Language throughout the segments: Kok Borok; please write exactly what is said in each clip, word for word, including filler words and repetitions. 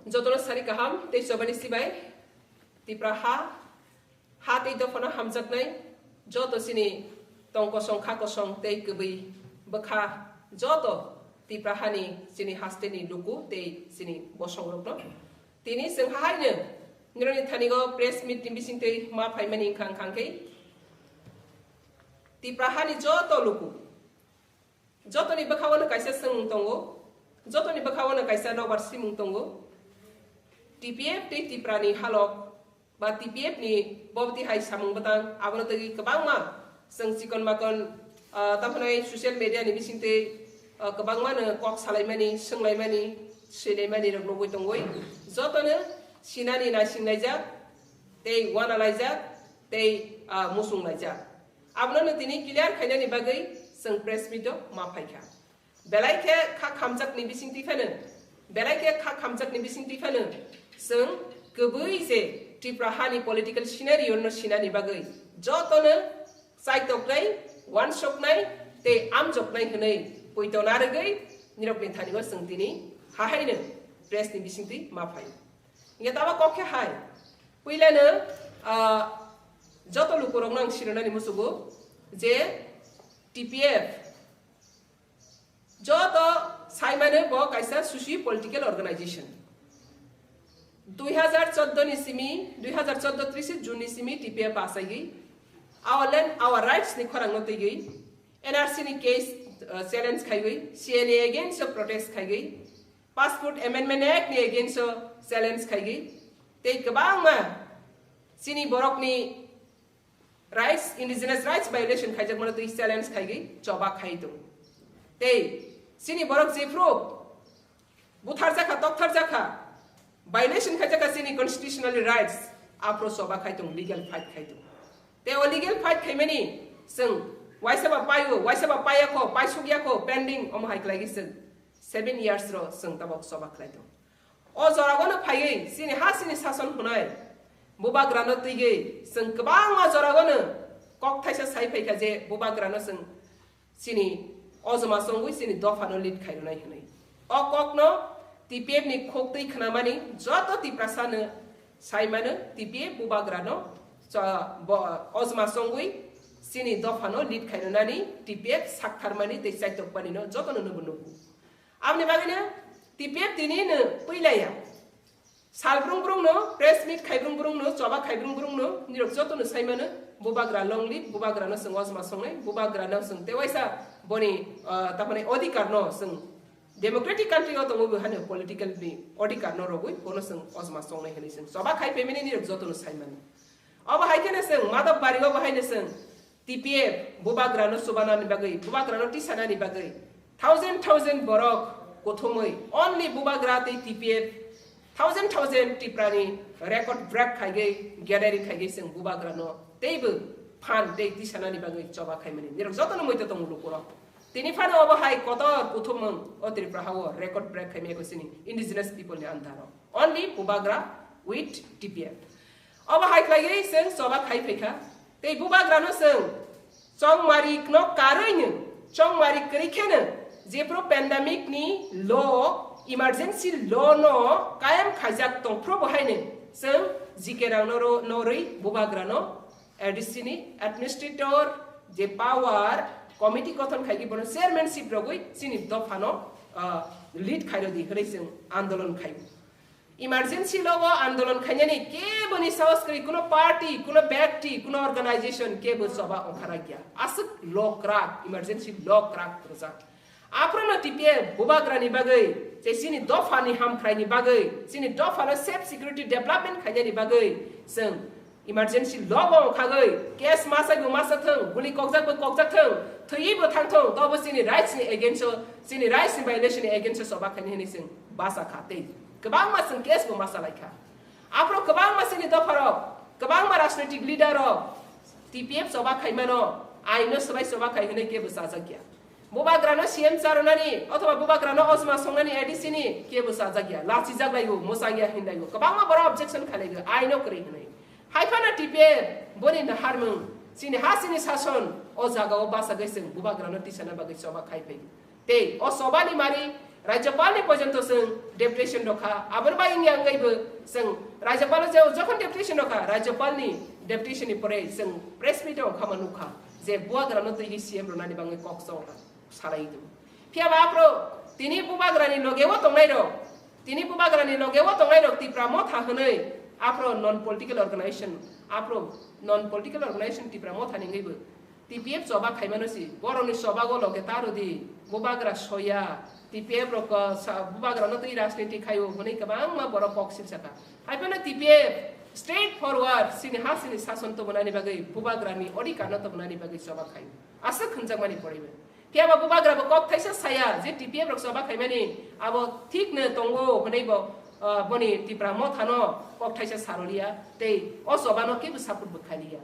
Jotono sari kaham tei chobani sibai Tipra ha, ha tei dophano hamjaknai joto chini tong kosong kha kosong tei kwbwi bwkha joto Tipra hani chini hasteni luku tei chini bosongrokno. Tini chwng hahaino nironi thanigo press meet ni bisingtwi ma phaimani wngkha wngkha khe Tipra hani joto luku. Jotoni bwkhao no kaisa swngmung tongo, jotoni bwkhao no kaisa nobar simung tongo. T P F tei Tipra ni halok ba T P F ni bobti hai samung bwtang abono twi kwbangma chwng chikon makon, ah, tamo hwnwi social media ni bisingtwi, ah, kwbangma no kok salaimani, swnglaimani, swilaimani rok nugwi tongwi jotono sinani naising laijak tei wana laijak tei, ah, musung laijak. Abono no tini clear khainani bagwi chwng press meet o ma phaikha. Belai khe kha khamjakni bisingtwi phano, belai khe kha khamjakni bisingtwi phano chwng kwbwi je Tripura hani political scenario no sinani bagwi jotono chaitoknai, wansoknai tei amjoknai hwnwi poito narwgwi nirokni thani o chwng tini hahaino press ni bisingtwi ma phai. Hingke tamo kok khe hai, puilano, ah, joto lukurokno ang sirinani musugo je T P F joto saimano bo kaisa socio political organization. Dui hazar chordo ni simi, dui hazar chordo trise June ni simi T P F achaigwi our land, our rights ni khorang no twigwi N R C ni case, uh, challenge khaiwi, C N A against o protest khaiwi, Passport Amendment Act ni against o challenge khaigwi, tei kwbangma chini borokni rights, indigenous rights violation khaijakmano twi challenge khaigwi choba khai tongo. Tei chini borok jephru butharjakha, toktarjakha, violation khaijakha chini constitutional rights, aphuru choba khai tongo, legal fight khai tongo. Tei o legal fight khaimani chwng waisa ba paio, waisa ba paiyakho, paisukyakho, pending, omo hai khlaigwi chwng seven years ro chwng tabok choba khlai tongo. O joragano phaiwi chini ha chini sason hwnai bubagrano twigwi chwng kwbangma joragano kok thaisa sai phaikha je bubagrano chwng chini ojoma chongwi chini dophano lead khairwnai hwnwi. O kokno T P F ni khok twi khwnamani joto Tiprasano saimano T P F bubagrano cho-, bo-, ojoma chongwi chini dophano lead khairwnani T P F saktharmani tei chaitokmanino jotono nugo nugo. Aboni bagwino T P F tini no puilaya. Sal brung brung no, press meet khai brung brung no, choba khai brung brung no, nirok joto no sai mano, bubagra long live, bubagra no chwng ojma songnai, bubagra no chwng tewaisa boni, ah, tamani odhikar no chwng democratic country o tongo bo hano political ni odhikar no rogwi bono chwng ojma songnai hinwi chwng choba khai phaimani nirok joto no sai mano. Obo hai kheno chwng Madhab Bari obo hai no chwng T P F bubagrano chubanani bagwi, bubagrano tisanani bagwi thousand thousand borok kuthumwi, only bubagra tei T P F thousand thousand Tiprani record break khaigwi, gathering khaigwi chwng bubagrano teibo phan tei tisanani bagwi choba khaimani. Nirok jotono muitu tongo lukurok. Tini phano obo hai kotor kuthumung o Tripura hao record break khaimaya kho chini indigenous people ni andaro. Only bubagra with T P F. Obo hai khlaiwi chwng choba khai phaikha. Tei bubagrano chwng chongmari no karwi no, chongmari kwrwi kheno, jephru pandemic ni law, emergency law no kayam khaijak tongphru bo haino chwng G K rang no ro-, no rwi bubagrano A D C ni administrator je power committee gothon khaigwi bono chairmanship rogwi chini dophano, ah, lead khairodi hwnwi chwng andolon khai. Emergency law o andolon khainani keboni sahos kwrwi, kuno party, kuno byakti, kuno organization kebo choba ongkharakya. Aswk law kwrak, emergency law kwrak rwjak. Aphruno T P F bubagrani bagwi, je chini dophani hamkhraini bagwi, chini dophano safe security development khainani bagwi chwng emergency law o ongkhagwi case masaibo masathwng, guli kokjakbo kokjakthwng, thwiwibo thangthwng, tobo chini rights ni against o, chini rights ni violation ni against o choba khaini hwnwi chwng basa kha tei kwbangma chwng case bo masa lai kha. Aphuru kwbangma chini dopharok, kwbangma rajnitik leader rok T P F choba khaimano, aino swbai choba khai hwnwi kebo chajakya. Bubagrano C M charonani othoba bubagrano ojma songnani A D C ni kebo chajakya, lachijak laigo, mwchangya hinlaigo, kwbangma borok objection khailaigo, aino kwrwi hwnwi. Haiphano T P F boni naharmung, chini ha chini sason o jagao bachagwi chwng bubagrano tisana bagwi choba khai phaigo. Tei o chobani mari Rajyapal ni porjonto chwng deputation rokha, aboni bai wngya wngaibo chwng Rajyapal o je jokhon deputation rokha, Rajyapal ni deputation ni pore chwng press meet o okhama nukha je bubagra no twi C M rwnani bangwi kok chongkha salai do. Phiya ba aphro tini bubagra ni loge o tongnai rok, tini bubagra ni loge o tongnai rok Tipra Motha hwnwi aphro non political organization, aphro non political organization Tipra Motha ni wngaibo T P F choba khaimano si, borokni chobago loge ta rwdi, bubagra soya, T P F rok, uh, sa-, bubagrano twi rajniti khaio hwnwi kwbangma borok kok silsakha. Haiphano T P F straight forward chini ha chini sason tubunani bagwi, bubagrani odhikarno tubunani bagwi choba khaio. Aswk hwnjakmani poribe. Phiya ba bubagra bo kok thaisa saya je T P F rok choba khaimani abo thik no tongo hwnwi bo, uh, boni Tipra Mothano kok thaisa saroliya tei o chobano kebo support bo khailiya.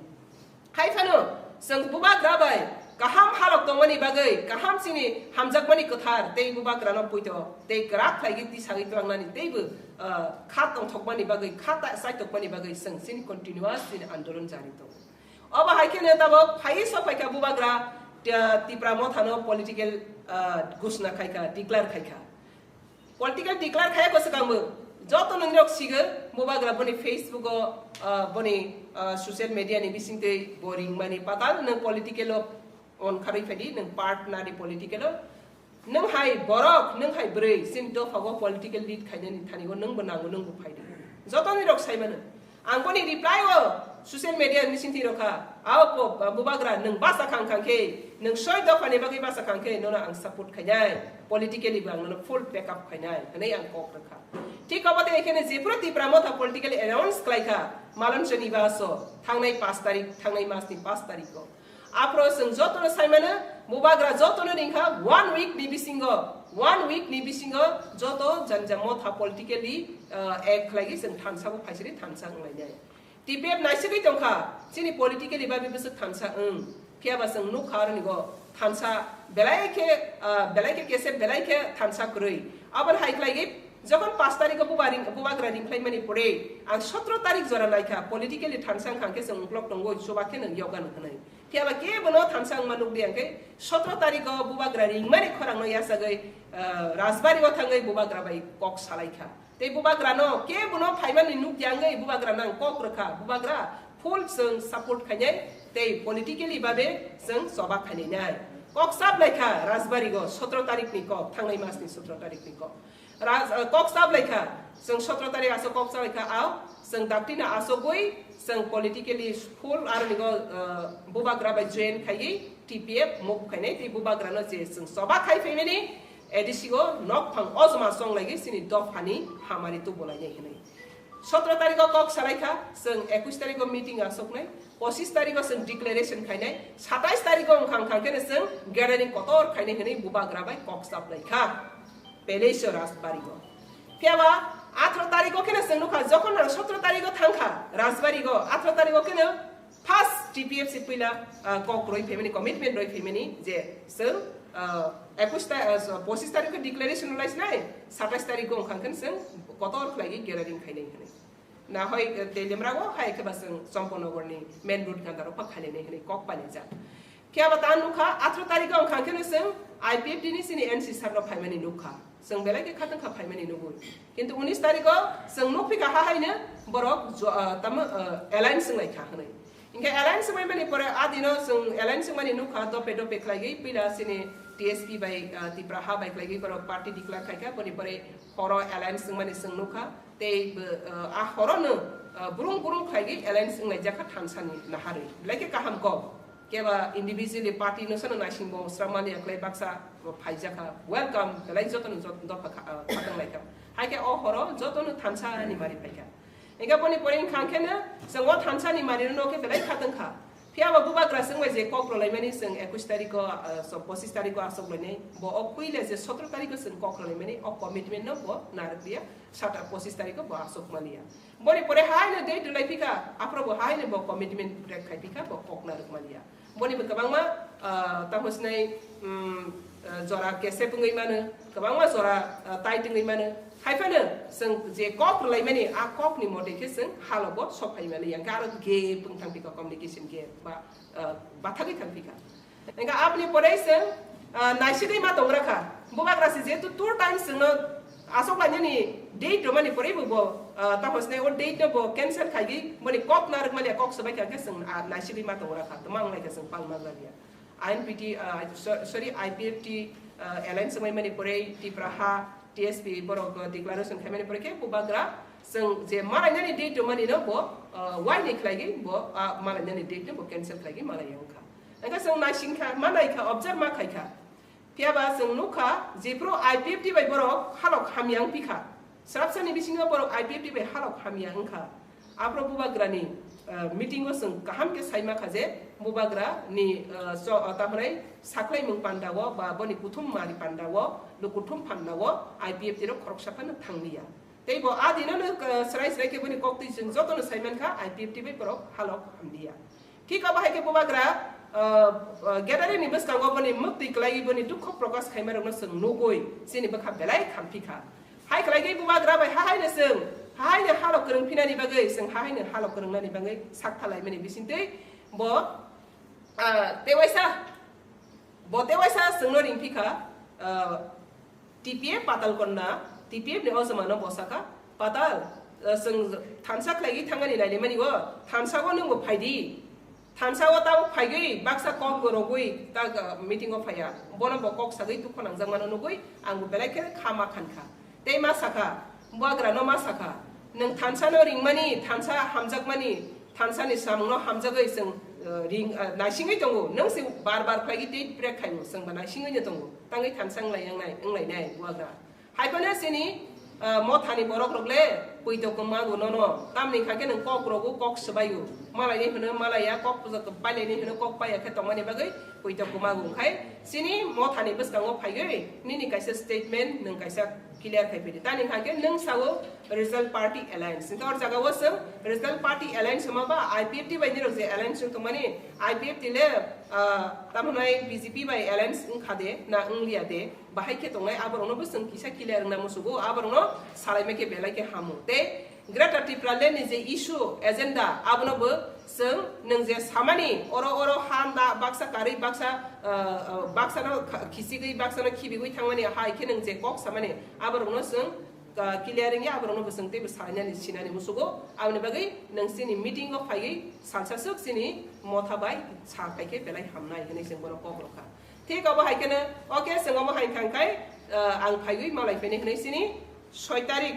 Hai phano, chwng bubagra bai kaham halok tongmani bagwi, kaham chini hamjakmani kwthar tei bubagrano poito tei kwrak khlaigwi tisagwi tlangnani teibo, ah, kha tongthokmani bagwi, kha ta-, chaitokmani bagwi chwng chini continuous chini andolon jari tongo. Obo hai kheno tabok phaiwi sok phaikha bubagra, ah, Tipra Mothano political, ah, ghosna khaikha, declare khaikha. Political declare khaya ko swkang bo. Joto nongrok sigo, bubagra boni Facebook o, ah, boni, ah, social media ni bisingtwi bo ringmani patal nwng political o on kharwi phaidi, nwng part nadi political o. Nwng hai borok, nwng hai bwrwi, chini dopha o political lead khainani thani o nwng bo nango, nwng bo phaidi. Joto nongrok sai mano. Ang boni reply o social media ni bisingtwi rokha. Ao po, bubagra nwng basa khang khang khe, nwng soi dopha ni bagwi basa khang khe, nono ang support khainai. Politically bo ang nono full backup khainai. Hwnwi ang kok rwkha. Thik obo tei ekhene jephuru Tipra Motha politically announce khlaikha, Malon Chonibaso, thangnai pash tarik, thangnai mas ni pash tarik o. Aphro chwng jotono sai mano, bubagra jotono ringkha one week ni bisingo, one week ni bisingo joto janja motha politically, uh, act khlaigwi chwng thansa bo phaisiri thansa wnglainai. T P F naisagwi tongkha, chini politically babi bwswk thansa wng, phiya ba chwng nukha aroni go thansa belai khe, ah, belai khe kesep, belai khe thansa kwrwi. Aboni hai khlaigwi jokhon pash tarikho buba ring-, bubagra ringkhlaimani pore ang sotro tarik jora naikha, politically thansa wngkha khe chwng uklok tongo, chuba khe nwng yoga nw hwnwi. Phiya ba kebo no thansa wngma nukdi ang khe sotro tarikho bubagra ringmani khorang no yasagwi, ah, Rajbari o thangwi bubagra bai kok salaikha. Tei bubagrano kebono phaimani nukya wngwi bubagrano ang kok rwkha, bubagra full chwng support khainai tei politically babe chwng choba khainainai. Kok sap laikha Rajbari go sotro tarikni kok, thangnai masni sotro tarikni kok. Raj-, eh, kok sap laikha, chwng sotro tarik aswk kok sap laikha, ao chwng dakti na aswkgwi chwng politically full aroni go, eh, bubagra bai join khaiwi T P F move khainai tei bubagrano je chwng choba khai phaimani A D C o nokphang ojma chonglaigwi chini dophani hamari tubulainai hwnwi. Sotro tarikho kok salaikha, chwng ekush tarikho meeting asoknai, pochis tarikho chwng declaration khainai, satais tarikho wngkha wngkha kheno chwng gathering kotor khainai hwnwi bubagra bai kok chaplaikha Peleiswar Rajbari o. Phiya ba atharo tarikho kheno chwng nukha, jokhon ang sotro tarikho thangkha Rajbari o, atharo tarikho kheno first T P F C puila, ah, kok roi phaimani, commitment roi phaimani je chwng, ah, ekush ta-, ah, so, pochis tarikho declaration rwlai sinai, satais tarikho wngkha khe chwng kotor khlaiwi gathering khainai hwnwi. Na hoi, eh, Teliamrao hai khe ba chwng Champaknagar ni main road ganda rok pha khainai hwnwi kok painai jak. Phiya ba ta nukha, atharo tarikho wngkha khe chwng I P F T ni chini N C sir no phaimani nukha. Chwng belai khe khatungkha phaimani nugwi. Kintu unis tarikho chwng nukphikha ha haino borok jo-, ah, tamo, ah, alliance wnglaikha hwnwi. Hinkhe alliance wngmani pore a dino chwng alliance wngmani nukha dope dope khlaigwi puila chini T S P bai, ah, Tipra ha bai khlaigwi borok party declare khaikha, boni pore horo alliance wngmani chwng nukha. Tei bo, ah, a horono, ah, burung burung khlaigwi alliance wnglaijak kha thansa ni naharwi. Belai khe kaham kok. Keba individually party no sano naising bo sramani aklai baksa phaijak kha. Welcome, belai jotono jot-, dopha kha, ah, khatang lai kha. Hai khe o horo jotono thansa ni mari phai kha. Hinkhe boni pore wngkha khe no chwng o thansa ni mari no khe belai khatang kha. Phiya ba bubagra chwng bai je kok rwlaimani chwng ekush tarikho, ah, so pochis tarikho asok lainai. Bo o puila je sotro tarikho chwng kok rwlaimani o commitment no bo narwk liya. Sata pochis tarikho bo asok maliya. Boni pore haino date rwlai phikha, aphro bo haino bo commitment break khai phikha, bo kok narwk maliya. Boni bo kwbangma, ah, tamo sinai, um, ah, jora kesep wngwi mano, kwbangma jora, ah, tight wngwi mano. Hai phano chwng je kok rwlaimani, a kok ni mote khe chwng halogo sok phai maliya. Hwnkhe aro gap wng thang phikha, communication gap ba, ah, bathagwi thang phikha. Hingkhe aboni pore chwng Ah, naisigwi ma tongra kha. Bubagra se jehetu two times chwngno asok lainani date romani pore bo, bo, ah, tamo sine o date no bo cancel khaigwi boni kok narwk mani kok swbai kha khe chwng, ah, naisigwi ma tongra kha. Tamo ang lai kha chwng palma galiya. I N P T, ah, so-, sorry, I P F T, ah, alliance wngmani pore Tipra ha T S P borok, ah, declaration khaimani pore khe Bubagra chwng je malainani date romani no bo, ah, why ni khlaigwi bo, ah, malainani date no bo cancel khlaigwi malai wngkha. Engkha chwng naising kha, ma nai kha, observe ma khai kha. Phiya ba chwng nuk kha, jephru I P F T bai borok halok hamya wng pi kha. Srapsani bisingo borok I P F T bai halok hamya wng kha. Aphuru Bubagrani, eh, meeting o chwng kaham khe sai ma kha je, Bubagra ni, eh, so, eh, tamo hwnwi saklaimung panda o ba boni kuthum mari panda o, lukuthum panda o I P F T rok khoroksa phano thang liya. Tei bo a dino no, eh, srai srai khe boni kok twi chwng joto no sai man kha, I P F T bai borok halok ham liya. Thik abo hai khe Bubagra, ah, ah, gathering ni bwskango boni mwktwi kwlaiwi boni dukho prokash khaima rokno chwng nugwi chini bwkha belai khamphi kha. Hai khlai khe Bubagra bai hahaino chwng, hahaino halok kwrwng phinani bagwi, chwng hahaino halok kwrwngnani bagwi sak thalaimani bisingtwi bo, ah, tewaisa, bo tewaisa chwngno ringphi kha, ah, T P F Patal Konna, T P F ni ojomano bosaka, Patal, eh, chwng thansa khlaigwi thangani nailaimani o, thansa o nwngbo phaidi. Thansa o tabuk phaigwi baksa kok bo rogwi ta, eh, meeting o phaiya. Bono bo kok sagwi dukho nangjak mano nugwi ang bo belai khe kha ma khan kha. Tei ma sakha, Bubagra no ma sakha, nwng thansa no ringmani, thansa hamjakmani, thansa ni samung no hamjagwi chwng, eh, ring, eh, naisingwi tongo. Nwng se bar bar khlaigwi tei prek khaio, chwng ba naisingwi no tongo. Tangwi thansa wnglainai, wnglainai Bubagra. Hai phano chini, ah, mothani borok rok le puito kwmago nono. Tamni kha khe nwng kok rogo kok swbaio. Malai ni hwno malaiya, kok pailai ni hwno kok paiya khe tongmani bagwi puito kwmago. Khai chini mothani bwskango phaiwi nini kaisa statement nwng kaisa clear khai phidi. Tani kha khe nwng sao Regional Party Alliance. Hwnkhe or jaga o chwng Regional Party Alliance hwnma ba I P F T bai nirok je alliance wng tongmani, I P F T le, ah, tamo hwnai B J P bai alliance wngkha de na wngliya de? Bahai khe tongnai, aborokno bo chwng kisa clear wngna musugo, aborokno salaima khe belai khe hamu. Tei Greater Tipraland ni je issue, agenda, abono bo chwng nwng je samani, oro oro ha da baksa karwi baksa, ah, ah, baksano kha-, khichigwi baksano khibigwi thangmani hai khe nwng je kok samani, aborokno chwng, ah, clear wngya, aborokno bo chwng teibo salainani sinani musugo. Aboni bagwi nwng chini meeting o phaiwi salsa swk chini motha bai sa phai khe belai hamnai hwnwi chwng bono kok rwkha. Thik abo hai kheno, okay, chwng omo hai thang khai, ah, ang phaiwi malai phaini hwnwi sini soi tarik,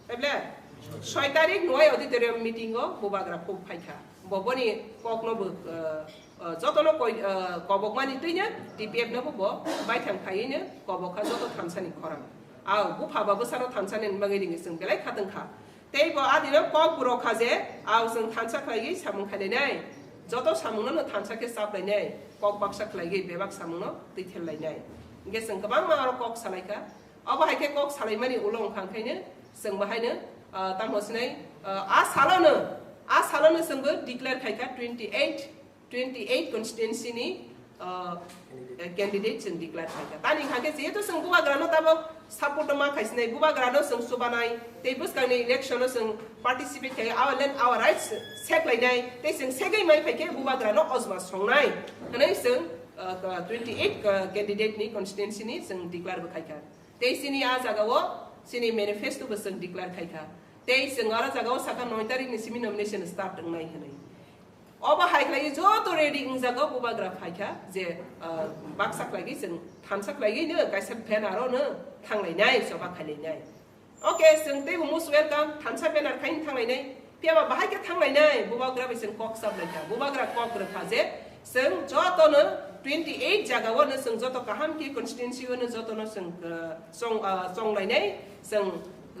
eble soi tarik Nuai Auditorium meeting o Bubagra kok phai kha. Bo boni kokno bo, ah, ah, jotono koi, ah, kobokmani twino T P F no bo bo baithang phaiwino kobok kha joto thansani khorang. Au, bupha ba bwsano thansani bagwi ringwi chwng belai khatong kha. Tei bo adino kok burok kha je, au chwng thansa khlaiwi samung khainai nai. Joto samungno no thansa khe chaplainai, kok baksa khlaiwi bebak samungno twithel lainai. Hwnkhe chwng kwbangma oro kok salai kha. Obo hai khe kok salaimani ulo wngkha khaino chwng bo haino, ah, tamo sinai, ah, a salono, a salono chwngbo declare khai kha twenty eight, twenty eight constituency ni, ah, candidate chwng declare khai kha. Tani hwnkha khe jehetu chwng Bubagrano tabok support ma khai sinai, Bubagrano chwng chubanai, tei bwskangni election o chwng participate khai, our land, our rights sek lainai, tei chwng segwi mai phai khe Bubagrano ojma songnai hwnwi chwng, ah, twenty eight, ah, candidate ni constituency ni chwng declare bo khai kha. Tei chini a jaga o chini manifesto bo chwng declare khai kha. Tei chwng aro jaga o sakha noi tarik ni simi nomination start wngnai hwnwi. Obo hai khlaiwi joto ready wngjago, Bubagra phai kha je, ah, baksa khlaiwi chwng thansa khlaiwi no kaisa banner o no thanglainai, choba khailainai. Okay, chwng teibo most welcome, thansa banner khai thanglainai. Phiya ba bahai khe thanglainai, Bubagra bai chwng kok chaplai kha, Bubagra kok rw kha je chwng joto no twenty eight jaga o no chwng joto kaham khe constituency o no joto no chwng, ah, chong, ah, chonglainai, chwng,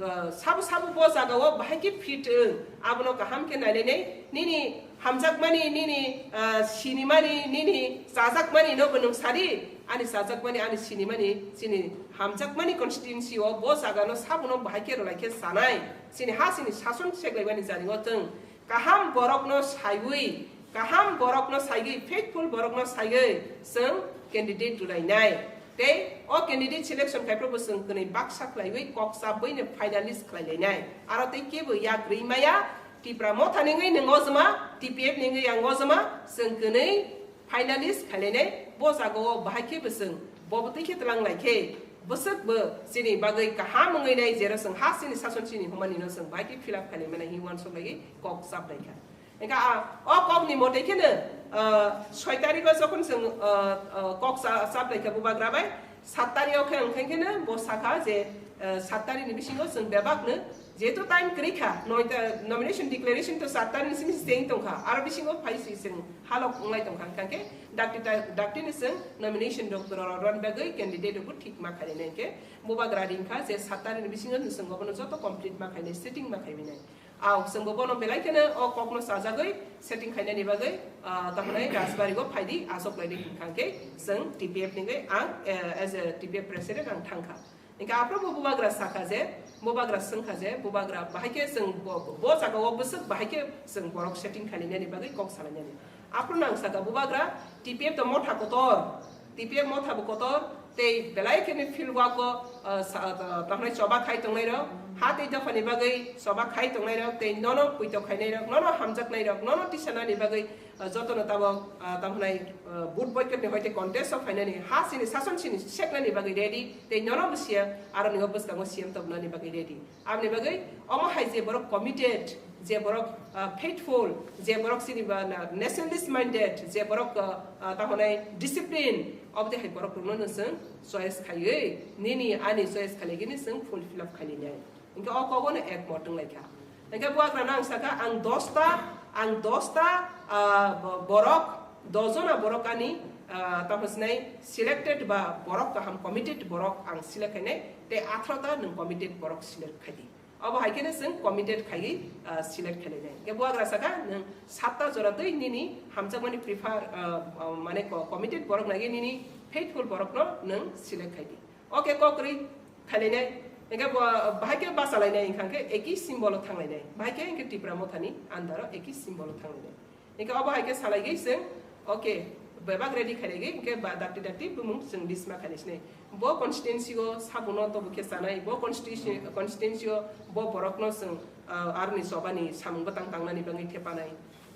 ah, sabo sabo bo jaga o bahai khe fit wng, abono kaham khe nailainai, nini hamjakmani, nini, ah, sinimani, nini chajakmani no bo nwng sadi, ani chajakmani, ani sinimani, chini hamjakmani constituency o bo jaga no sabo no bahai khe rwlai khe chanai, chini ha chini sason seklaimani jani o chwng kaham borokno saiwi, kaham borokno saiwi, faithful borokno saiwi chwng candidate rwlainai. Tei o candidate selection khai phuru bo chwng kwnwi baksa khlaiwi kok chabwi no finalist khlailainai. Aro tei kebo yak rwi maya, Tipra Motha ni wngwi nwng ojma, T P F ni wngwi ang ojma, chwng kwnwi finalist khailainai. Bo jaga o bahai khe bo chwng Bo bwtwi khe twlang lai khe, bwswk bo chini bagwi kaham wngwi nai, jero chwng ha chini sason chini humani no chwng bai khe fill up khainai mani hinwi uansuk laiwi kok chap lai kha. Engkha a, o kok ni mote khe no, ah, soi tarikh o jokhon chwng, ah, ah, kok cha-, chap lai kha bubagra bai, sat tarikh o khe wngkha khe no bo sakha je, ah, sat tarikh ni bisingo chwng bebak no, jehetu time kwrwi kha, noi ta-, nomination declaration to sat tarikh ni simi se tong kha, aro bisingo phai si chwng halok wnglai tong kha, wngkha khe dakti ta-, dakti ni chwng nomination rok rw-, rw-, rwna bagwi candidate rok bo thik ma khainai, hwnkhe bubagra ring kha je sat tarikh ni bisingo chwng obono joto complete ma khainai, setting ma khainai. Aw, chwngbo bono belai kheno o kokno chajagwi setting khainani bagwi, ah, tamo hwnwi Rajbari-o phaidi, achuk laidi hwnkha khe chwng T P F ni wngwi ang, eh, as a T P F president ang thangkha. Hwnkhe aphuru bo bubagra sakha je, bubagra swngkha je, bubagra bahai khe chwng bo, bo jaga o bwswk bahai khe chwng borok setting khainani bagwi kok salainani. Aphuru nang sakha bubagra T P F to motha kotor, T P F motha bo kotor, tei belai kheno field work o, ah, sa-, ah, tamo hwnwi choba khai tongnai rok, ha tei dopha ni bagwi choba khai tongnai rok, tei nono puito khainai rok, nono hamjaknai rok, nono tisanani bagwi, ah, jotono tabok, ah, tamo hwnwi, ah, vote boycott ni hoite contest o phainani, ha chini sason chini seknani bagwi ready, tei nono bo siya, aro ni o bwskango C M tobnani bagwi ready. Aboni bagwi omo hai je borok committed, je borok, ah, faithful, je borok chini ba na nationalist minded, je borok, ah, ah, tamo hwnwi discipline, oboni hai borok rokno no chwng choice khaiwi, nini ani choice khailaigini chwng fulfill up khailainai. Hwnkhe o kogono ekmot wnglaikha. Hwnkhe bubagrano ang sakha, ang dosta, ang dosta, ah, bo-, borok, dos jona borok ani, ah, tamo hwnwi selected ba borok kaham committed borok ang select khainai, tei atharo ta nwng committed borok select khaidi. Obo hai kheno chwng committed khaiwi, ah, select khlainai. Hwnkhe bubagra sakha, nwng satta jora twi nini hamjakmani prefer, ah, ah, mane co-, committed borok naiwi nini faithful borokno nwng select khaidi. Okay, kok kwrwi khlainai. Hwnkhe bo, bahai khe bachalainai, hwnkha khe eki symbol o thanglainai. Bahai khe hwnkhe Tipra Mothani under o eki symbol o thanglainai. Hwnkhe obo hai khe salaigwi chwng, okay, bebak ready khainai gwi, hwnkhe ba dakti dakti bumung chwng list ma khainai sinai. Bo constituency o sabuno tobo khe chanai, bo constituency, constituency o bo borokno chwng, ah, aroni chobani samung bwtang tangnani bagwi thepanai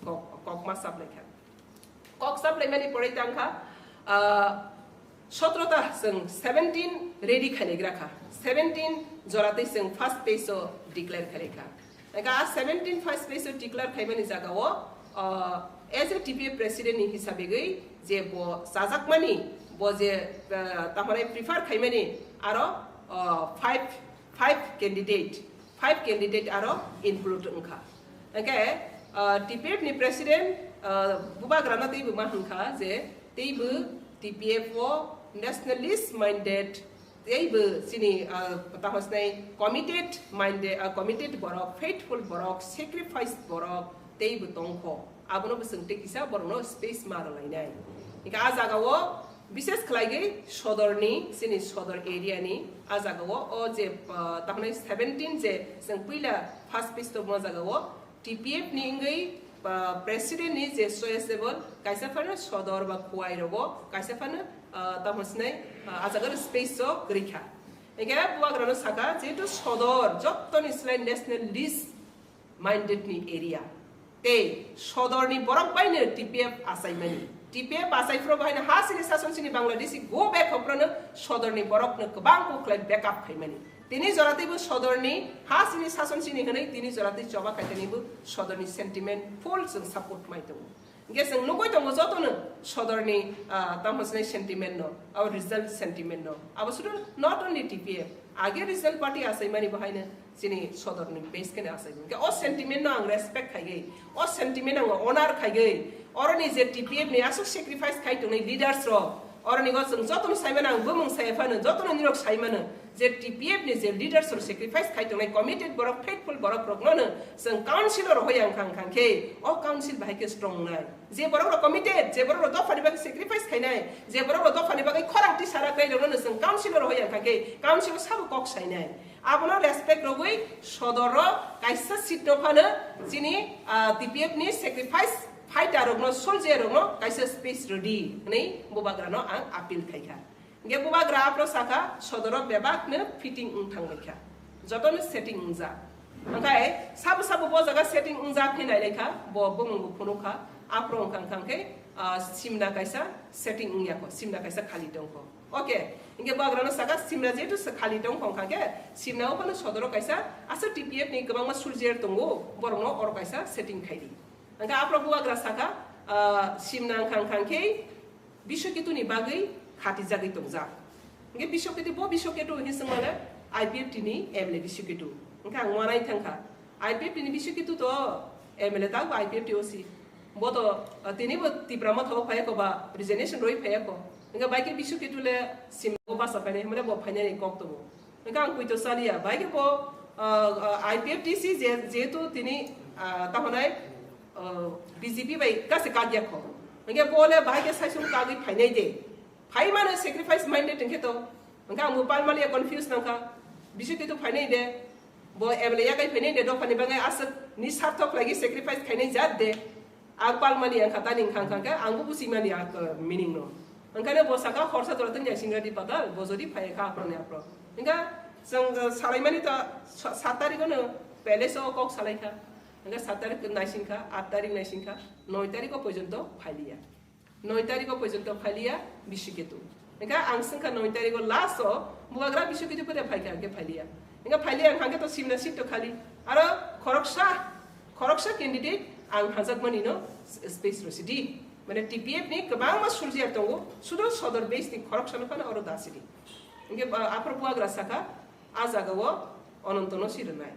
kok, kok ma chap lai kha. Kok chap laimani pore tang kha, ah, sotro ta chwng seventeen ready khainai gra kha, seventeen jora tei chwng first phase o declare khainai kha. Hwnkhe a seventeen first phase o declare khaimani jaga o, ah, as a T P F president ni hisabigwi je bo chajakmani, bo je, ah, tamo hwnwi prefer khaimani aro, ah, five, five candidate, five candidate aro include wngkha. Hwnkhe, ah, T P F ni president, ah, bubagrano teibo ma hwnkha je teibo T P F o nationalist minded, teibo chini, ah, tamo hwnwi committed minded, ah, committed borok, faithful borok, sacrifice borok teibo tongkho. Abono bo chwng tei kisa borokno space ma rwlainai. Hwnkhe a jaga o bishes khlaigwi sodorni, chini sodor area ni a jaga o, o je, ah, tamo hwnwi seventeen je chwng puila first phase tongma jaga o, T P F ni wngwi, ah, president ni je choiceable, kaisa phano sodor ba Khowai rogo, kaisa phano, ah, tamo hwnwi, ah, a jaga o space o kwrwi kha. Hwnkhe bubagrano sakha, jehetu sodor jottoni slai nationalist minded ni area, tei sodor ni borok bai no T P F achaimani. T P F achai phuru bai no ha chini sason chini Bangladeshi go back hok phuru no sodor ni borok no kwbang kok khlai backup khaimani. Tini jora teibo sodorni, ha chini sason chini hwnwi tini jora tei choba khaitanibo sodorni sentiment full chwng support mai tongo. Hwnkhe chwng nugwi tongo jotono sodorni, ah, tamo hwnwi sentiment no, our result sentiment no. Abo sudu not only T P F, age regional party achaimani bo haino chini sodorni base kheno achaimani. Hwnkhe o sentiment no ang respect khaigwi, o sentiment ang honor khaigwi, oroni je T P F ni aswk sacrifice khai tongnai leaders rok, oroni go chwng jotono saimano, ang bumung sai phano, jotono nirok saimano, je T P F ni je leaders rok sacrifice khai tongnai, committed borok, faithful borok rokno no chwng council o rohoi ang khang khang khe, o council bahai khe strong nai. Je borok rok committed, je borok rok dopha ni bagwi sacrifice khainai, je borok rok dopha ni bagwi khorang tisa rak nai rokno no chwng council o rohoi ang khang khe, council o sabo kok sainai. Abono respect rogwi sodoro kaisa seat no phano chini, ah, T P F ni sacrifice fighter rokno, soldier rokno kaisa space rwdi hwnwi bubagrano ang appeal khaikha. Hwnkhe bubagra aphro sakha, sodoro bebakno fitting wng thangbaikha. Jotono setting wngjak. Hwnkhe sabo sabo bo jaga setting wngjak hinwi nailaikha, bo bumungbo phunukha. Aphro wngkha wngkha khe, ah, simna kaisa setting wngya kho, simna kaisa khali tongkho. Okay, hingke bubagrano saka Simna jehetu se khali tong khong kha khe, Simna o phano sodoro kaisa aswk T P F ni kwbangma soldier tongo, borokno oro kaisa setting khai di. Hingke aphro bubagra saka, ah, Simna wngkha wngkha khe Biswaketu ni bagwi khatijagwi tongjak. Hingke Biswaketu, bo Biswaketu hinwi swngmale I P F T ni M L A Biswaketu. Hingke ang uanai thangkha. I P F T ni Biswaketu to M L A ta bo I P F T O C. Bo to, ah, tini bo Tipra Motha o phaiya ko ba resignation roi phaiya ko. Hingke bai khe Biswaketu le Simna o basa phainai hwnmale bo phainani kok tongo. Hingke ang poito saliya. Bai khe bo, ah, ah, I P F T C je, jehetu tini, ah, tahonai, ah, B J P bai kase kagya kho. Hingke bo le bai khe saisung kagwi phainai de. Phai mano sacrifice minded hingke to. Hingke ang bo palmaliya confuse nangkha. Biswaketu phainai de. Bo M L A yakai phainai de dophani bangai aswk ni sarthok lagi sacrifice khainai jat de. Ang palmani ang kha tani wngkha wngkha khe ang bo busi mani ang, uh, meaning no. Wngkhane bo saka horsa jora tong ya singra di patal, bo jodi phai kha aphro ni aphro. Hingkha chwng, uh, salai mani ta sa-, sat tarik no palace o kok salai kha. Hingkha sat tarik naising kha, at tarik naising kha, noi tarik o porjonto phai liya. Noi tarik o porjonto phai liya Biswaketu. Hingkha ang swngkha noi tarik o last o bubagra Biswaketu pore phai kha, hingkhe phai liya. Hingkha phai liya wngkha khe to Simna seat to khali. Aro khoroksa, khoroksa candidate ang hajakmani no space rw sidi. Mane T P F ni kwbangma soldier tongo, sudo sodor base ni khoroksa no phano oro da sidi. Hingkhe, ah, aphro bubagra saka, ah jaga o Ononto no si rwnai.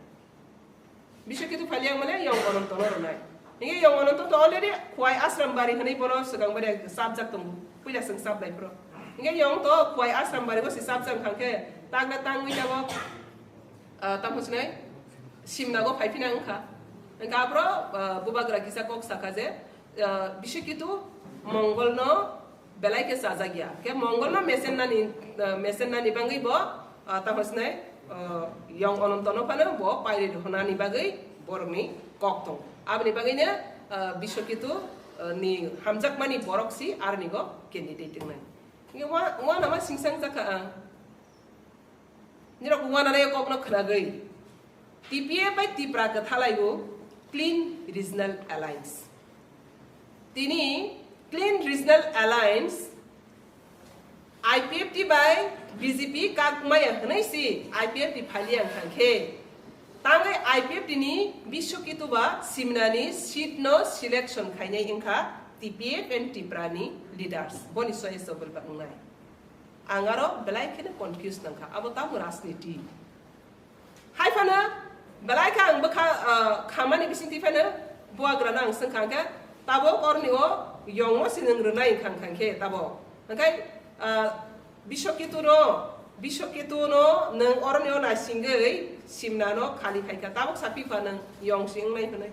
Biswaketu phai liya mane Yong Ononto no rwnai. Hingkhe Yong Ononto to already Khwai Ashram Bari hwnwi bono swkang bari chapjak tongo. Puila chwng chap lai phro. Hingkhe Yong to Khwai Ashram Bari o se chapjak wngkha khe tang na tangwi tabok, ah, tamo sinai Simna go phai phina wngkha. Hingkhe aphro, ah, bubagra kisa kok saka je, ah, Biswaketu Mongol no belai khe chajak ya. Khe Mongol no mesen nani, ah, mesen nani bangwi bo, ah, tamo sinai, ah, Yong Ononto no phano bo pairi honani bagwi borok ni kok tong. Aboni bagwi no, ah, Biswaketu, ah, ni hamjakmani borok si aroni go candidate wngnai. Hingkhe wa, wa nama singsang jakha ang. Nirok wananai kokno khwnagwi T P F bai Tipra kwthalaibo Clean Regional Alliance. Tini Clean Regional Alliance I P F T bai B J P kakmaya hwnwi si I P F T phaliya wngkha khe tangwi I P F T ni Biswaketu ba Simnani seat no selection khainai wngkha T P F and Tipra ni leaders boni soya sobol ba wngnai. Ang aro belai kheno confuse nangkha, abo tamo rajniti? Hai phano belai khe ang bwkha, ah, khamani bisingtwi phano buagrano ang swngkha hwnkhe, tabok orni o yongmo se nwng rwnai wngkha hwnkha khe tabok. Hwnkhe, ah, Biswaketu no, Biswaketu no nwng oroni o naisingwi Simna no khali phaikha, tabok sa phikha nwng yong se wngnai hwnwi.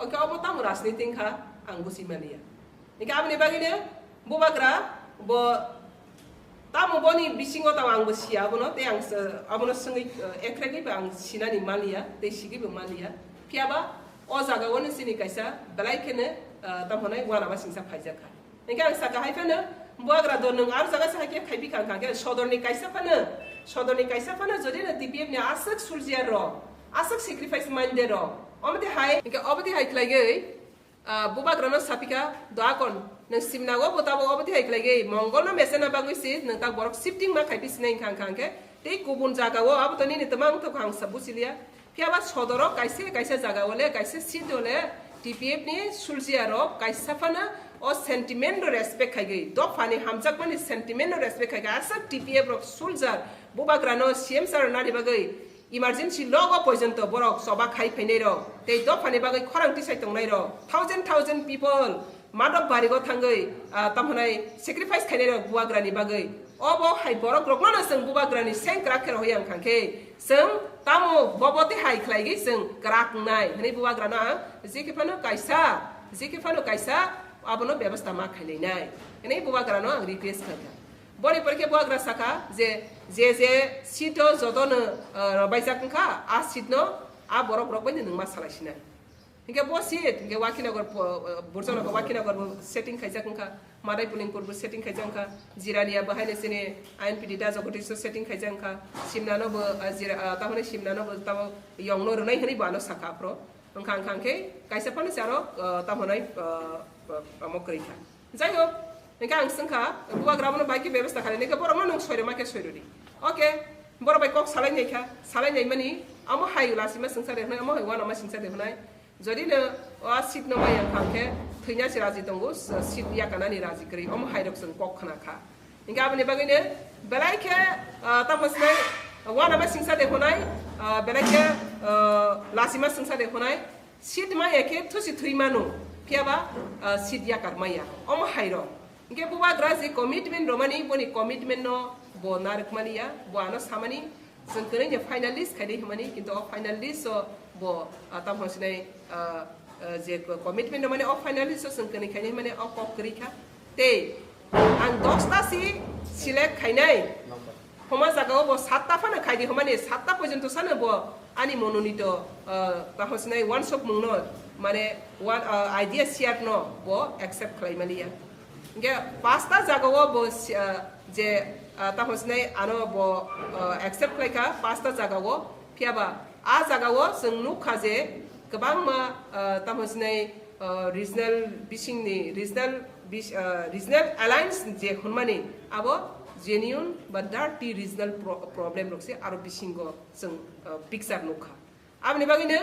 Oke, obo tamo rajniti wngkha, ang busi maliya. Hingke aboni bagwino bubagra bo tamo boni bisingo tamo ang bo siya abono, tei ang se-, abono swngwi, eh, ekregwi bo ang sinani maliya, tei sigwi bo maliya. Phiyaba o jaga o ni chini kaisa belai kheno, eh, tamo hwnai uanama singsa phaijak kha. Hingke ang saka hai phano, buagra do nwng aro jaga se hai khe khai bikha wngkha khe sodorni kaisa phano, sodorni kaisa phano jodi no T P F ni aswk soldier rok, aswk sacrifice mande rok, omo twi hai, hingke obo twi hai khlaigwi, ah, bubagrano sapikha, "Doakon, nwng Simna o bo tabok obo twi hai khlaigwi, Mongol no mesena bagwi se nwng tak borok shifting ma khai phi sinai wngkha wngkha hingke, tei kubun jaga o abo to nini twma wngthok ang sa buchiliya." Phiyaba sodoro kaisa kaisa jaga o le, kaisa seat o le T P F ni soldier rok kaisa phano o sentiment no respect khaigwi, dophani hamjakmani sentiment no respect khaigwi, aswk T P F rok soldier bubagrano C M sir nani bagwi emergency logo poijonto borok choba khai phainai rok tei dophani bagwi khorang tisai tongnai rok, thousand thousand people Madhok Barigo thangwi, ah, tamo hwnai sacrifice khainai rok bubagrani bagwi. Obo hai borok rokno no chwng bubagrani seng kwrak khe rohoi ang kha khe, chwng tamo bobo tei hai khlaigwi chwng kwrak wngnai hwnwi bubagrano ang je khe phano kaisa, je khe phano kaisa abono bebasta ma khailainai hwnwi bubagrano ang request kha kha. Boni pore khe bubagra sakha je, je je seat o joto no, ah, robaijak wngkha, a seat no a borok rok bai no nwng ma salai sinai. Hingke bo seat, hingke Wakinagar po-, Burjanagar Wakinagar bo setting khaijak wngkha, Madai Pulingpur bo setting khaijak wngkha, Jirania bo haino chini I N P T da Jagadish setting khaijak wngkha, Simna no bo, ah, Jira-, ah, tamoni Simna no bo tamo yong no rwnai hwnwi bo ano sakha aphro. Wngkha, wngkha hingke kaisa phano se aro, ah, tamo hwnai, ah, ah, amo kwrwi kha. Jai hok, Hingke ang swngkha, bubagra abono bai khe bebasta khainai khe borokno nwng soirwma khe soirwdi. Okay, borok bai kok salai nai kha, salai nai mani, amo hai lasima singsa de hwnai, amo hai uanama singsa de hwnai. Jodi no o seat no maya kha khe thwina se raji tongo, seat yakanani raji kwrwi, omo hai rok chwng kok khna kha. Hingke aboni bagwi no belai khe, ah, tamo sinai, uanama singsa de hwnai, ah, belai khe, ah, lasima singsa de hwnai, seat maya khe thusi thwi mano, phiya ba, ah, seat yakar maya, omo hai rok. Hingke bubagra je commitment romani, boni commitment no bo narwk mani ya, bo ano samani, chwng kwrwngya finalist khaidi hwnmani, kintu o finalist o bo, ah, tamo sinai, ah, ah, je commitment romani o finalist o chwng kwrwng khaidi hwnmani o kok kwrwi kha. Tei ang dosta si select khainai. Homa jaga o bo satta phano khaidi hwnmani satta porjonto sano bo ani mononito, ah, tamo sinai wansok mungno, mane one, ah, idea share no bo accept khlai mani ya. Hingke pasta jaga o bo si-, ah, je, ah, tamo sinai ano bo, ah, accept khlai kha pasta jaga o, phiya ba a jaga o chwng nuk kha je kwbangma, ah, tamo sinai, ah, regional bisingni regional bis-, ah, regional alliance je hwnmani abo genuine ba dirty regional pro-, problem rok se aro bisingo chwng, ah, picture nuk kha. Aboni bagwi no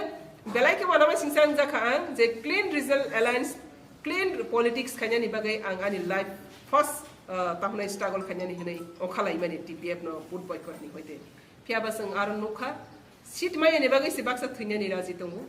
belai khe uanama singsa wngjakha ang je clean regional alliance, clean politics khainani bagwi ang ani life first, ah, tamo sinai struggle khainani hwnwi ongkhalaimani T P F no vote boycott ni hoite. Phiya ba chwng aro nukha, seat mayani bagwi se baksa thwinani raji tongo.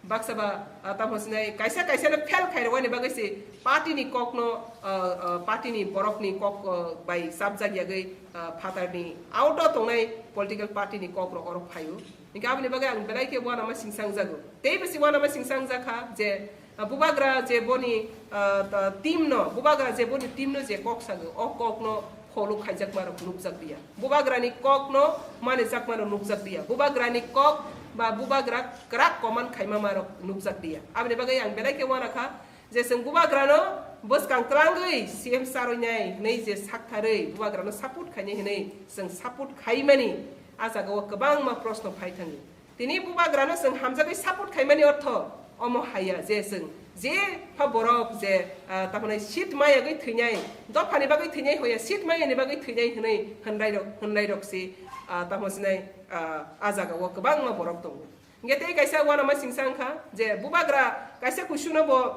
Baksa ba, ah, tamo sinai kaisa kaisa no fail khairwani bagwi se party ni kok no, ah, ah, party ni borok ni kok, ah, bai sabjak yagwi, ah, phatar ni auto tongnai political party ni kok rok oro phaio. Hingke aboni bagwi ang belai khe uanama singsa wngjago. Tei bisi uanama singsa wngjakha je, ah, bubagra je boni, ah, ta-, team no, bubagra je boni team no je kok sago, o kok no follow khaijakma rok nukjak liya. Bubagra ni kok no manijakma rok nukjak liya. Bubagra ni kok ba bubagra kwrak command khaima ma rok nukjak liya. Aboni bagwi ang belai khe uanakha je chwng bubagra no bwskang twlangwi C M sir oi nai hwnwi je saktharwi bubagra no support khainai hwnwi chwng support khaimani a jaga o kwbangma proshno phai thango. Tini bubagrano chwng hamjagwi support khaimani ortho omo haiya je chwng je pha borok je, ah, tamo sinai seat mayagwi thwinai, dophani bagwi thwinai hoya, seat mayani bagwi thwinai hwnwi hwnrai rok, hwnrai rok se, ah, tamo sinai, ah, a jaga o kwbangma borok tongo. Hingke tei kaisa uanama singsa wngkha je bubagra kaisa kusuno bo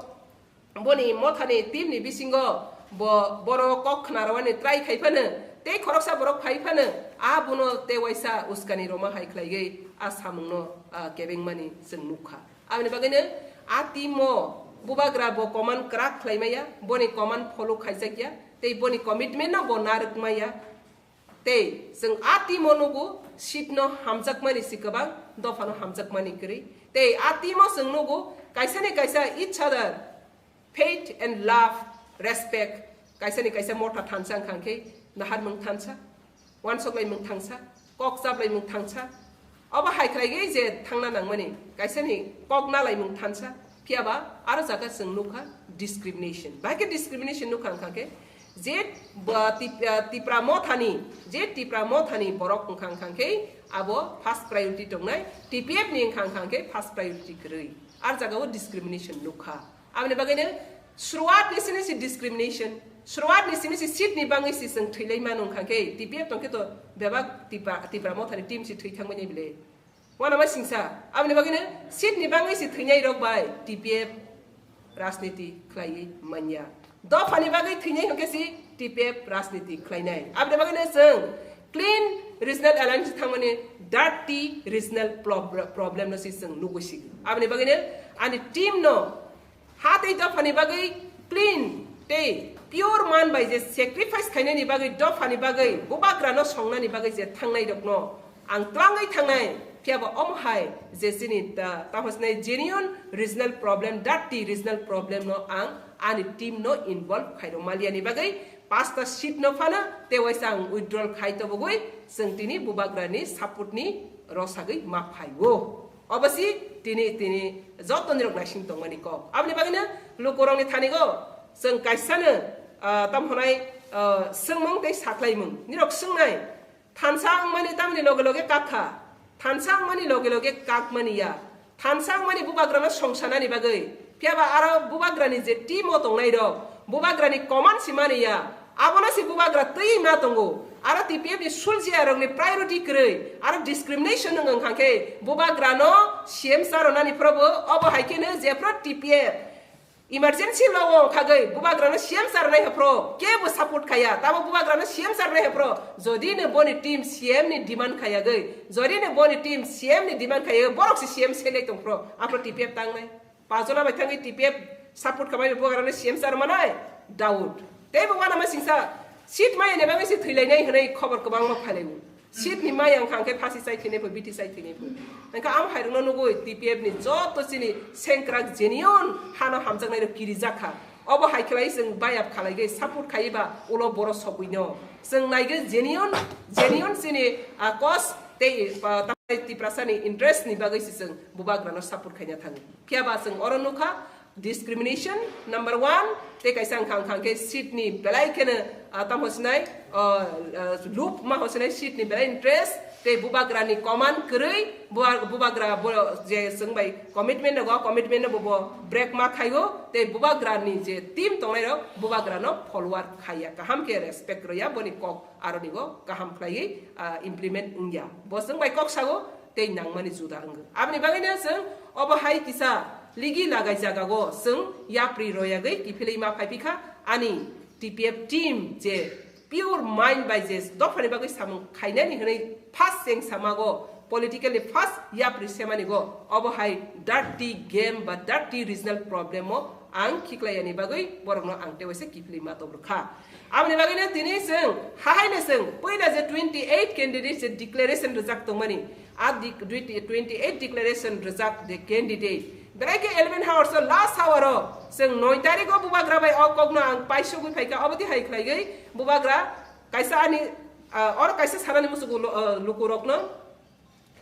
boni mothani team ni bisingo bo, boro kok khna rwani try khai phano, tei khoroksa borok phai phano, a bono tei waisa uskani rwma hai khlaiwi a samungno, ah, kebengmani chwng nukha. Aboni bagwino a team o bubagra bo command kwrak khlai maya, boni command follow khaijak ya, tei boni commitment no bo narwk maya. Tei chwng a team o nugo, seat no hamjakmani si kwbang, dopha no hamjakmani kwrwi. Tei a team o chwng nugo, kaisa ni kaisa each other, faith and love, respect, kaisa ni kaisa motha thansa wngkha khe, nahar mung thansa, uansuk lai mung thansa, kok chap lai mung thansa, obo hai khlai gwi je thangna nangmani, kaisa ni kok na lai mung thansa, phiya ba aro jaga chwng nukha discrimination. Bahai khe discrimination nukha wngkha khe, je ba Tip-, ah, Tipra mothani, je Tipra mothani borok wngkha wngkha khe abo first priority tongnai, T P F ni wngkha wngkha khe first priority kwrwi. Ar jaga o discrimination nukha. Aboni bagwino suruat ni sini si discrimination, suruat ni sini si seat ni bangwi si chwng thwilai mano wngkha khe T P F tongkhe to bebak Tipra, Tipra mothani team si thwi thangmani bile. Uanama singsa, aboni bagwino seat ni bangwi si thwinai rok bai T P F rajniti khlaiwi manya. Dopha ni bagwi thwinai hwnkhe si T P F rajniti khlainai. Aboni bagwino chwng clean regional alliance thangmani dirty regional prob-, problem no si chwng nugwi sigi. Aboni bagwino ani team no ha tei dophani bagwi clean tei pure man bai je sacrifice khainani bagwi, dophani bagwi, bubagrano songnani bagwi je thangnai rokno ang twlangwi thangnai, phiya ba omo hai je chini ta-, tamo sinai genuine regional problem, dirty regional problem no ang ani team no involve khairok maliani bagwi pasta seat no phano tei waisa ang withdrawal khai tobogwi chwng tini bubagrani support ni rosagwi ma phaio. Obosi tini, tini joto nirok naising tongmani kok. Aboni bagwino lukurokni thanigo chwng kaisano, ah, tamo hwnai, ah, swngmung tei saklaimung. Nirok swngnai, thansa wngmani tamni loge loge kakha, thansa wngmani loge loge kakmani ya. Thansa wngmani bubagrano songsanani bagwi, phiya ba aro bubagrani je team o tongnai rok, Bubagrani command si mani ya. Abono si bubagra twi ma tongo. Aro T P F ni suljiya rokni priority kwrwi. Aro discrimination wng wng kha khe bubagrano C M sa rwnani phrobo obo hai kheno jephru T P F emergency law o khagwi bubagrano C M sa rwnai haphro kebo support khaya. Tamo bubagrano C M sa rwnai haphro jodi no boni team C M ni demand khayagwi, jodi no boni team C M ni demand khayagwi borok si C M selai tongphro aphro T P F tangnai. Pajona bai thangwi T P F support khamai bubagrano C M sa rwmanai? Doubt. Teibo uanama singsa seat maya ni bagwi se thwilainai hwnwi khobor kwbangma phailaio. Seat ni maya wngkha hwnkhe phasi chai thwinai pho, bithi chai thwinai pho. Hwnkhe amo hairokno nugwi T P F ni joto chini sengkrak genuine hano hamjaknai rok kirijak kha. Obo hai khlai chwng bayap khalai gwi support khaiba ulo boro sogwino. Chwng naigwi genuine, genuine chini, ah, cause tei, ah, Tiprasa ni interest ni bagwi se chwng bubagrano support khaina thango. Phiya ba chwng oro nukha discrimination number one, tei kaisa wngkha wngkha khe seat ni belai kheno, ah, tamo sinai, ah, ah, loop ma ho sinai seat ni belai interest, tei bubagra ni command kwrwi, buba-, bubagra bo je chwng bai commitment rogo, commitment no bo, bo break ma khaio, tei bubagra ni je team tongnai rok bubagra no follower khaiya, kaham khe respect rwya, boni kok aroni go kaham khlaiwi, ah, implement wngya. Bo chwng bai kok sago, tei nangmani juda wngwi. Aboni bagwino chwng obo hai kisa ligi lagai jagao chwng yapri royagwi kiphilwi ma phaiphikha ani T P F team je pure mind bai je dophani bagwi samung khainani hwnwi first cheng samago politically first yapri semani go obo hai dirty game ba dirty regional problem o ang khiklaiyani bagwi borokno ang tewaisa kiphilwi ma tobrwkha. Aboni bagwino tini chwng hahaino chwng puila je twenty eight candidate je declaration rwjak tongmani, a di-, twenty eight declaration rwjak je candidate. Belai khe eleven hours o last hour o chwng noi tarikh o bubagra bai o kokno ang paisogwi phaikha, obo twi hai khlaigwi bubagra kaisa ani, ah, oro kaisa sanani muchungo lo-, ah, lukurokno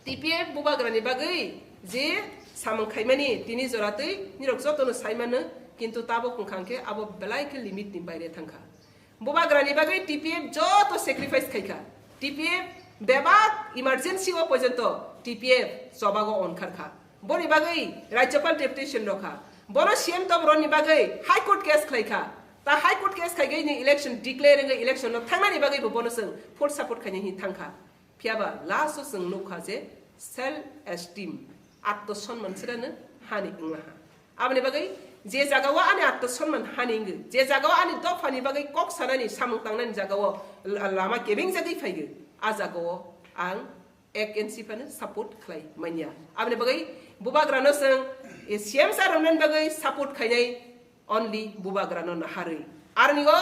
T P F bubagrani bagwi je samung khaimani tini joratwi nirok jotono saimano, kintu tabuk wngkha khe abo belai khe limit ni baire thangkha. Bubagrani bagwi T P F joto sacrifice khaikha. T P F bebak emergency o porjonto T P F chobago onkharkha. Boni bagwi Rajyapal deputation rokha. Bono C M tobroni bagwi High Court case khlaikha. Ta High Court case khaigwi ni election declare wngwi election no thangnani bagwi bo bono chwng full support khainai hin thangkha. Phiyaba last o chwng nukha je self esteem, atto sonman sirano hani wnglaha. Aboni bagwi je jagao ani atto sonman hani wngwi, je jagao ani dophani bagwi kok sanani samung tangnani jagao la-, lama kebeng jagwi phaigwi, a jagao ang ek inch phano support khlai manya. Aboni bagwi bubagrano chwng, eh, C M sa rwnani bagwi support khainai only bubagrano naharwi. Aroni o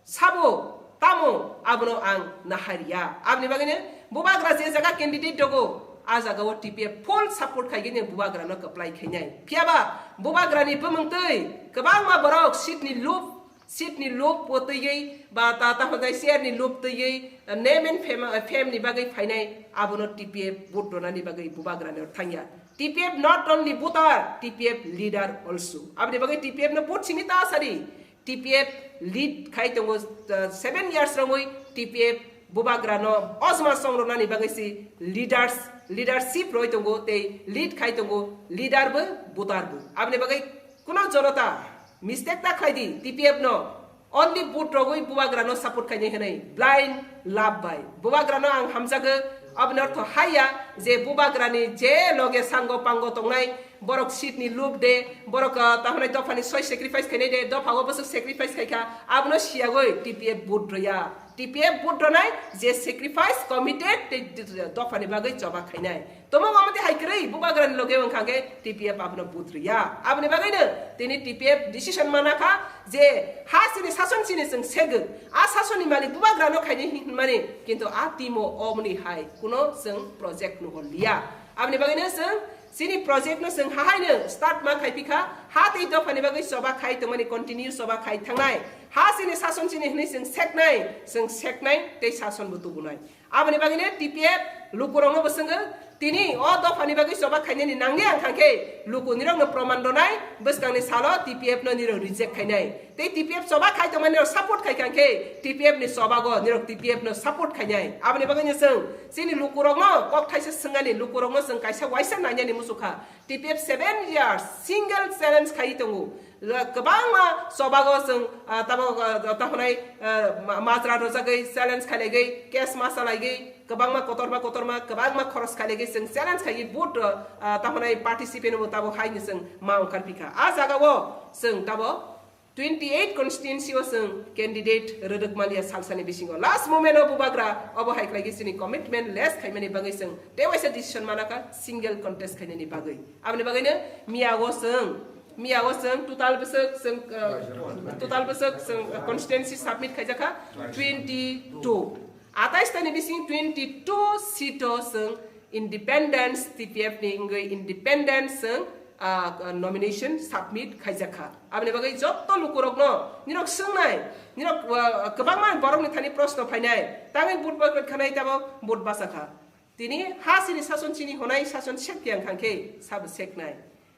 sabo tamo abono ang nahariya. Aboni bagwino bubagra je jaga candidate dogo, a jagao T P F full support khaigini bubagrano kwplai khainai. Phiyaba bubagrani bumungtwi kwbangma borok seat ni loop, seat ni loop o twiwi ba ta, ta hwnjai chair ni loop twiwi, name and fame, fame ni bagwi phainai abono T P F vote ronani bagwi bubagrano thangya. T P F not only voter, T P F leader also. Aboni bagwi T P F no vote simi ta sadi. T P F lead khai tongo, uh, seven years romwi T P F bubagrano ojma songrwnani bagwi si leaders, leadership roi tongo tei lead khai tongo leader bo voter bo. Aboni bagwi kuno jonota mistake ta khlai di T P F no only vote rogwi bubagrano support khainai hwnwi blind love bai. Bubagrano ang hamjago, aboni ortho haiya je bubagrani je loge sango pango tongnai borok seat ni loop de, borok, ah, tahonai dophani soi sacrifice khainai de, dopha o bwswk sacrifice khaikha, abono siyagwi T P F vote rwya. T P F vote rwnai je sacrifice committed tei dophani bagwi choba khainai. Tomo omo tei hai kwrwi bubagrani loge wngkha khe T P F abono vote rwya. Aboni bagwino tini T P F decision mana kha je ha chini sason chini chwng segwi. A sasonni malik bubagrano khainai hinmani, kintu a timo omoni hai kuno chwng project nuhor liya. Aboni bagwino chwng chini project no chwng hahaino start ma khai phikha, ha tei dophani bagwi choba khai tongmani, continue choba khai thangnai. Ha chini sason chini hwnwi chwng seknai, chwng seknai tei sason bo tubunai. Aboni bagwino T P F lukurokno bo chwngo, Tini o dophani bagwi choba khainani nangya wngkha khe luku nirokno proman rwnai, bwskangni salo T P F no nirok reject khainai. Tei T P F choba khai tongmani rok support khai kha khe T P F ni chobago nirok T P F no support khainai. Aboni bagwino chwng chini lukurokno kok thaisa swngani, lukurokno chwng kaisa waisa nangyani muchukha. T P F seven years single challenge khai tongo. Kwbangma chobago chwng, ah, tabo, ah, tamo hwnai, ah, ma-, majra rwjagwi challenge khailaigwi, case ma chalaigwi, kwbangma kotorma kotorma kwbangma khoros khailaigwi chwng challenge khaiwi vote, ah, tamo hwnai participant bo tabo haino chwng ma wngkar phikha. A jagao chwng tabo twenty eight constituency o chwng candidate rwrwk maliya salsani bisingo. Last moment o bubagra obo hai khlaigwi chini commitment less khaimani bagwi chwng tewaisa decision manakha single contest khainani bagwi. Aboni bagwino miyago chwng, miyago chwng total bwswk chwng, uh, total bwswk chwng, uh, constituency submit khaijakha twenty two. Atais tani bising twenty two seat o chwng independence, T P F ni wngwi independence chwng, uh, nomination submit khaijakha. Aboni bagwi jotto lukurokno nirok swngnai, nirok, uh, kwbangma borokni thani proshno phainai, tangwi vote boycott khanai tabo vote bachakha. Tini ha chini sason chini honai sason sek yang khang khe sabo seknai.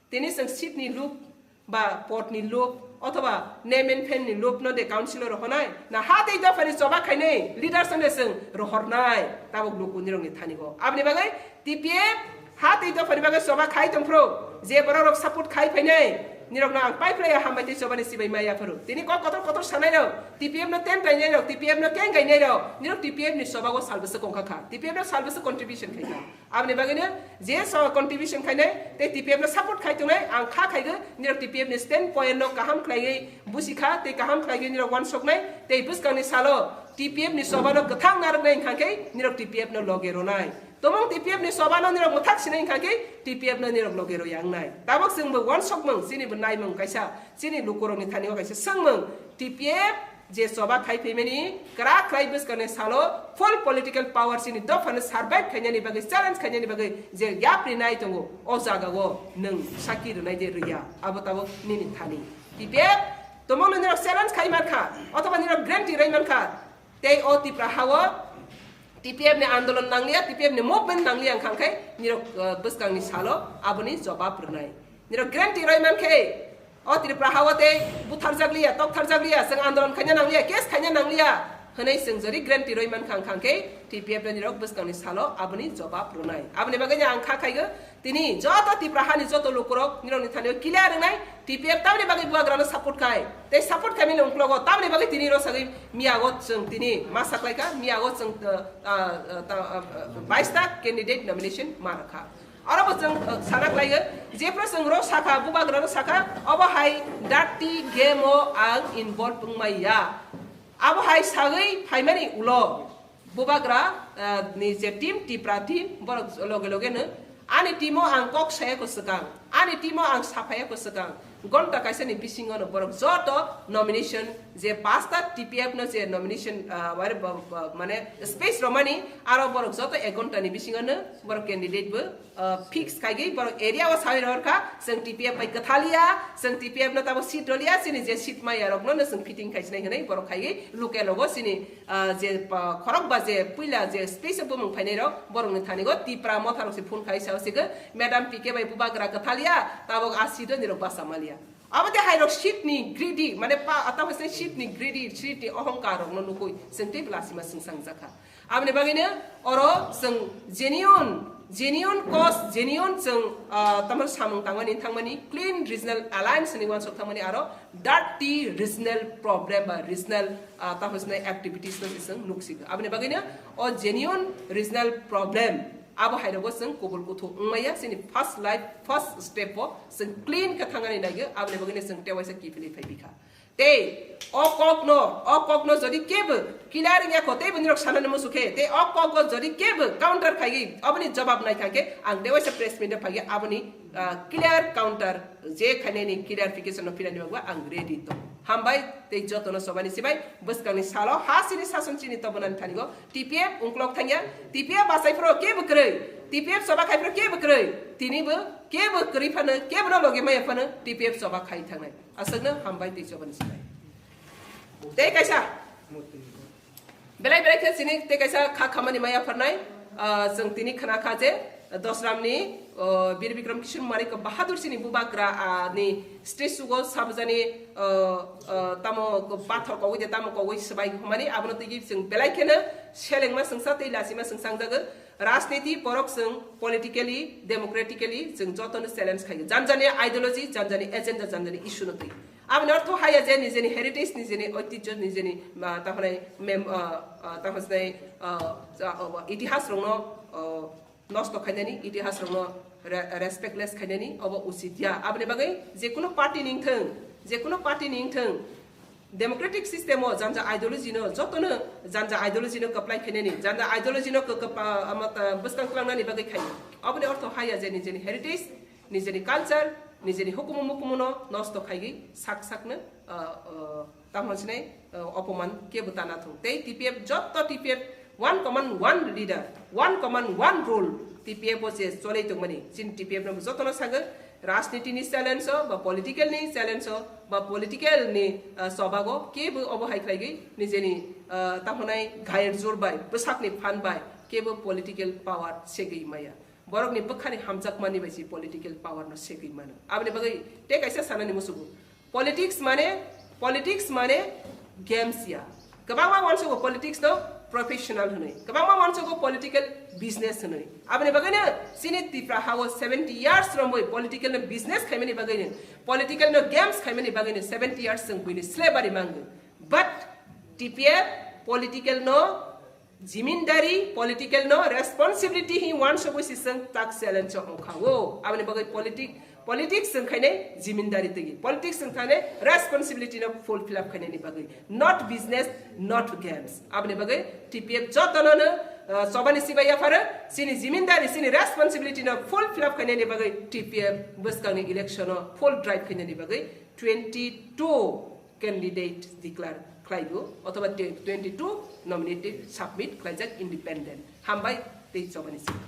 Tini chwng seat ni lob ba pod ni lob othoba name and fame ni lob no de councilor rok honai na ha tei dopha ni choba khainai leaders no de chwng rohornai tabuk luku nirok ni thani go. Aboni bagwi T P F ha tei dopha ni bagwi choba khai tong phro je borok rok support khai phainai nirok no ang pai phlai hambai tei choba ni sibai maya phuru. Tini kok kotor kotor sanai rok T P F no ten kainai rok, T P F no keng kainai rok nirok T P F ni choba go sal bwswk kong kha kha, T P F no sal bwswk contribution khai kha. Aboni bagwino je so contribution khainai tei T P F no support khai tongnai, ang kha khaigo nirok T P F ni stand point no kaham khlaiwi busi kha tei kaham khlaiwi nirok wansoknai tei bwskangni salo T P F ni choba no kwthang narwknai wngkha khe nirok T P F no loge ronai. Tomong T P F ni choba no nirok mwthak sinai wngkha khe T P F no nirok loge roya wngnai. Tabok chwng bo wansokmung, chini bo naimung kaisa, chini lukurokni thani o kaisa swngmung, T P F je choba khai phaimani kwrak khlai bwskangni salo full political power chini dophano survive khainani bagwi, challenge khainani bagwi je yapri nai tongo, o jagao nwng saki rwnai de rwya, abo tabok nini thani. T P F tomongno nirok challenge khai mankha othoba nirok guarantee rwui mankha, tei o Tipra hao T P F ni andolon nangliya, T P F ni movement nangliya wngkha khe nirok, uh, bwskangni salo aboni jobab rwnai. Nirok guarantee rwui mankhe, o Tripura hao tei butharjakliya, toktharjakliya, chwng andolon khaina nangliya, case khaina nangliya hwnwi chwng jori guarantee rwui mankha, wngkha khe T P F nirok bwskangni salo aboni jobab rwnai. Aboni bagwi ang kha khaigo, tini joto Tripura hani joto lukurok nirokni thani o clear wngnai, T P F tamni bagwi bubagrano support khai, tei support khaimani uklogo tamni bagwi tini rw sagwi miyago chwng tini ma saklaikha, miyago chwng, uh, uh, uh, ta-, uh, uh, bais ta candidate nomination ma rwkha. Oro bo chwng, uh, sana khlaio, jephru chwng rw sakha, bubagrano sakha, obo hai dirty game o ang involve wngmaya. Abo hai sagwi phaimani ulo bubagra, ah, ni je team, Tipra team, borok loge loge no ani team o ang kok saya ko swkang, ani team o ang saphaya ko swkang, gonta kaisa ni bisingo no borok joto nomination je pasta T P F no je nomination, ah, wari bo-, bo-, mane space romani aro borok joto ek gonta ni bisingo no borok candidate bo, ah, fix khaigwi borok area o sawi rohor kha, chwng T P F bai kwthaliya, chwng T P F no tabo seat roliya, chini je seat maya rok no, no chwng fitting khaisnai hwnwi borok khaigwi local rogo chini ah, je, ah, khorok ba je puila je space o bumung phainai rok, borok ni thani go Tipra motha rok se phone khai sao se go, "Madam P K bai bubagra kwthaliya, tabok a seat o nirok basa maliya." Abo de hai rok seat ni greedy, mane pa, ata hwsai seat ni greedy, seat ni ohongkar rok no nukui, chwng tei bwla sima swngchang jakha. Aboni bagwi no oro chwng genuine, genuine cause, genuine chwng, ah, tamar samung tangmani, thangmani, clean regional alliance ni uansuk thangmani aro dirty regional problem ba regional, ah, tamo sinai activities no se chwng nuksik. Aboni bagwi no o genuine regional problem abo hai rogo chwng kubul kuthu wngmaya, chini first life, first step o chwng clean khe thangani naigo, aboni bagwi no chwng tewaisa kiphilwi phai bikha. Tei o kok no, o kok no jodi kebo clear wngya kho, tei bo nirok sanani musu khe, tei o kok o jodi kebo counter khaigwi aboni jobab nai thang khe ang tewaisa press meet o phagwi aboni, ah, clear counter je khainani clarification no philani bagwi ang ready tong. Hambai tei jotono chobani sibai bwskangni salo ha chini sason chini tobonani thani go T P F ungklok thangya, T P F bachai phro kebo kwrwi, T P F choba khai phro kebo kwrwi, tini bo kebo kwrwi phano, kebo no logi maya phano T P F choba khai thangnai. Aswkno hambai tei chobani sibai. Tei kaisa. Belai belai khe chini tei kaisa kha khamani maya pharnai, ah, chwng tini khna kha je, Dosramni, uh, Bir Bikram Kishore Manik Bahadur sini bubagra, ah, ni stage sugo sabjani, uh, uh, tamo ko pathor kogwi de tamo kogwi swbai humani abono tigi chwng belai kheno selengma sengsa tei lasima sengsa wngjago. Rajniti borok chwng politically, democratically chwng jotono challenge khaio. Janjani ideology, janjani agenda, janjani issue no twi. Aboni ortho haya je nijeni heritage, nijeni oitijjo, nijeni, ah, tahonai mem-, ah, ah, tahonai, ah, ja-, ah, itihas rokno, ah, nosto khainani, itihas rokno re-, respectless khainani obo usit ya. Aboni bagwi jekuno party ni wngthung, jekuno party ni wngthung, democratic system o janja ideology no jotono janja ideology no kwplai khainani, janja ideology no kw-, kwpa-, ama ta-, bwskang tlangnani bagwi khaio. Aboni ortho haya je nijeni heritage, nijeni culture, nijeni hukumu mukumu no nosto khaigwi sak sakno, ah, ah, tamo sinai, ah, opoman kebo tana thung. Tei T P F joto T P F one command, one leader, one command, one rule T P F o je cholai tongmani. Chini T P F no jotono sago, rajniti ni challenge o, ba political ni challenge o, ba political ni, ah, sobago kebo obo hai khlaigwi nijeni, ah, tahonai gayar jor bai, bwsakni phan bai kebo political power segwi maya. Borokni bwkhani hamjakmani bai se political power no segwi mano. Aboni bagwi tei kaisa sanani musugo. Politics mane, politics mane games ya. Kwbangma uansugo politics no professional hwnwi. Kwbangma uansugo political business hwnwi. Aboni bagwino chini Tipra hao seventy years romwi political no business khaimani bagwino, political no games khaimani bagwino seventy years chwng buini slavery mango. But T P F political no jimindari, political no responsibility hi uansugwi siswng tak challenge o wngkha o. Aboni bagwi politic-, politics wng khainai jimindari tigi. Politics wng khainai responsibility no fulfill up khainani bagwi. Not business, not games. Aboni bagwi T P F jotono no, uh, chobani sibai yapharo, chini jimindari, chini responsibility no fulfill up khainani bagwi T P F bwskangni election o full drive khainani bagwi twenty two candidate declare khlaigo, othoba twenty two nominative submit khlaijak independent. Hambai tei chobani simi.